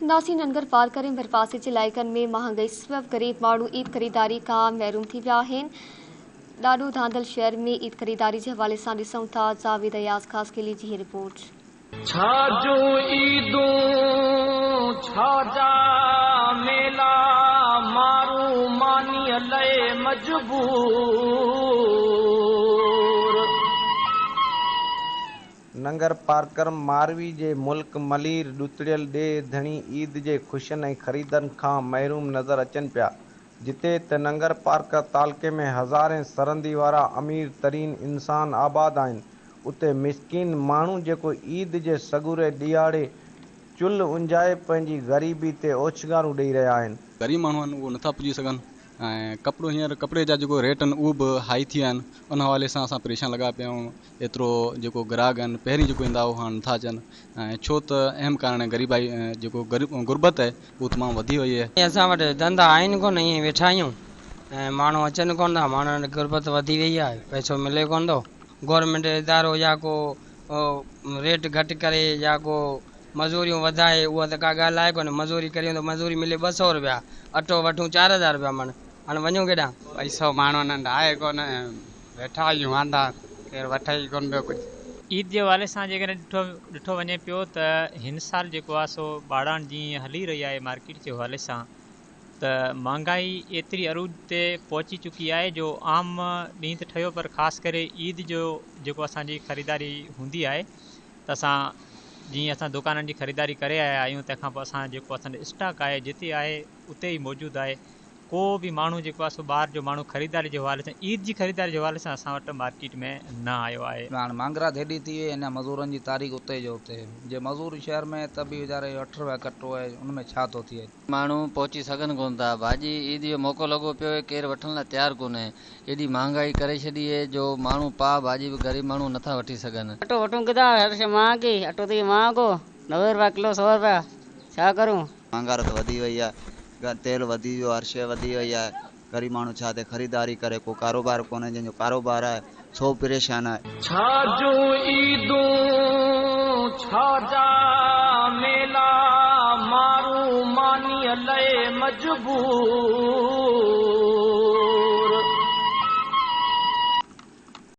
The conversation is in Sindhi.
ناسي ننگر پارڪر ۽ ڀرپاسي جي علائقن ۾ مهانگائي سبب غريب ماڻهو عيد خريداري کان محروم ٿي ويا آهن. ڏاڏو ڌانڌل شهر ۾ عيد خريداري جي حوالي سان ڏسون ٿا جاويد اياز خاصخيلي جي هي رپورٽ. ڇا جون عيدون ڇا جا ميلا مارون مانيء لئي مجبور. ننگر پارڪر ماروي جي ملڪ ملير ڏتڙيل ڏيهه ڌڻي عيد جي خوشين ۽ خريدن کان محروم نظر اچن پيا، جتي ته ننگر پارڪر تعلقي ۾ هزارين سرندي وارا امير ترين انسان آباد آهن، اتي مسڪين ماڻهو جيڪو عيد جي سڳوري ڏهاڙي چلهه اڃائي پنهنجي غريبي تي اوڇنگارون ڏئي رهيا آهن. غريب ماڻهو آهن اهو نٿا پڄي سگهن ۽ ڪپڙو هينئر ڪپڙي جا جيڪو ريٽ آهن اهو به هائي ٿي ويا آهن ان حوالي سان اسان پريشان لڳا پيا آهيون ايترو جيڪو گراهڪ آهن پهرين جيڪو ايندا هئا هاڻ نٿا اچن ۽ ڇو ته اهم ڪارڻ آهي غريبائي جيڪو غربت آهي اهو تمام وڌي وئي آهي. اسان وٽ ڌنڌا آهن ڪونه ائين ئي ويٺا آهيون ۽ ماڻهو اچن ڪونه ٿا ماڻهن وٽ غربت وڌي وئي آهي پئسو ملي ڪونه ٿو گورنمينٽ ادارو يا ڪو ريٽ گهٽ ڪري يا ڪو مزوريون وڌائي اها ته ڪا ڳالهه آهي ڪونه مزوري ڪريون ته مزوري ملي 200 رپيا اٽو وٺون 4000 رپيا مڻ هاڻي وڃون ڪيڏانهن. پئسو ماڻهن وٽ آهي ڪونه ويٺا آهيون واندا ڪير وٺي ئي ڪونه پيو ڪجهه. عيد جي حوالي سان جيڪڏهن ڏٺو وڃي پيو ته هن سال جيڪو آهي سو ٻاڙاڻ جيئن هلي رهي آهي مارڪيٽ جي حوالي سان ته مهانگائي ايتري عروج تي پهچي چڪي آهي جو عام ڏينهن ته ٺهيو پر خاص ڪري عيد جو جيڪو اسان جي خريداري هوندي آهي ته اسان جيئن اسان دوڪانن جي خريداري ڪري آيا آهيون تنهن کان پوء اسان جيڪو اسان جو اسٽاڪ آهي جتي آهي اتي ئي موجود آهي ڪو به ماڻهو جيڪو آهي سو ٻاهر جو ماڻهو خريداري جي حوالي سان عيد جي خريداري جي حوالي سان اسان وٽ مارڪيٽ ۾ نه آيو آهي. هاڻ مانگرا ٿيڏي ٿي وئي اڃا مزورن جي تاريخ اتي جو اتي جي مزور شهر ۾ ته به ويچاري جو 8 رپيا ڪٽو آهي ان ۾ ڇا ٿو ٿئي. ماڻهو پهچي سگهن ڪونه ٿا. ڀاڄي عيد جو موقعو لڳو پيو اهي ڪير وٺڻ لاء تيار ڪونهي. ايڏي مهانگائي ڪري ڇڏي اهي جو ماڻهو پاء ڀاڄي به غريب ماڻهو نٿا وٺي سگهن. اٽو وٺون ڪٿان هر شيء مهانگي اٽو ته اهو مهانگو 90 رپيا ڪلو 100 رپيا ڇا ڪرون. مهانگارو ته وڌي وئي آهي تيل وڌي ويو هر شيء وڌي وئي آهي غريب ماڻهو ڇا تي خريداري ڪري ڪو ڪاروبار ڪونهي جنهن جو ڪاروبار آهي سو پريشان آهي. ڇا جون عيدون ڇا جا ميلا مارون مانيء لئي مجبور.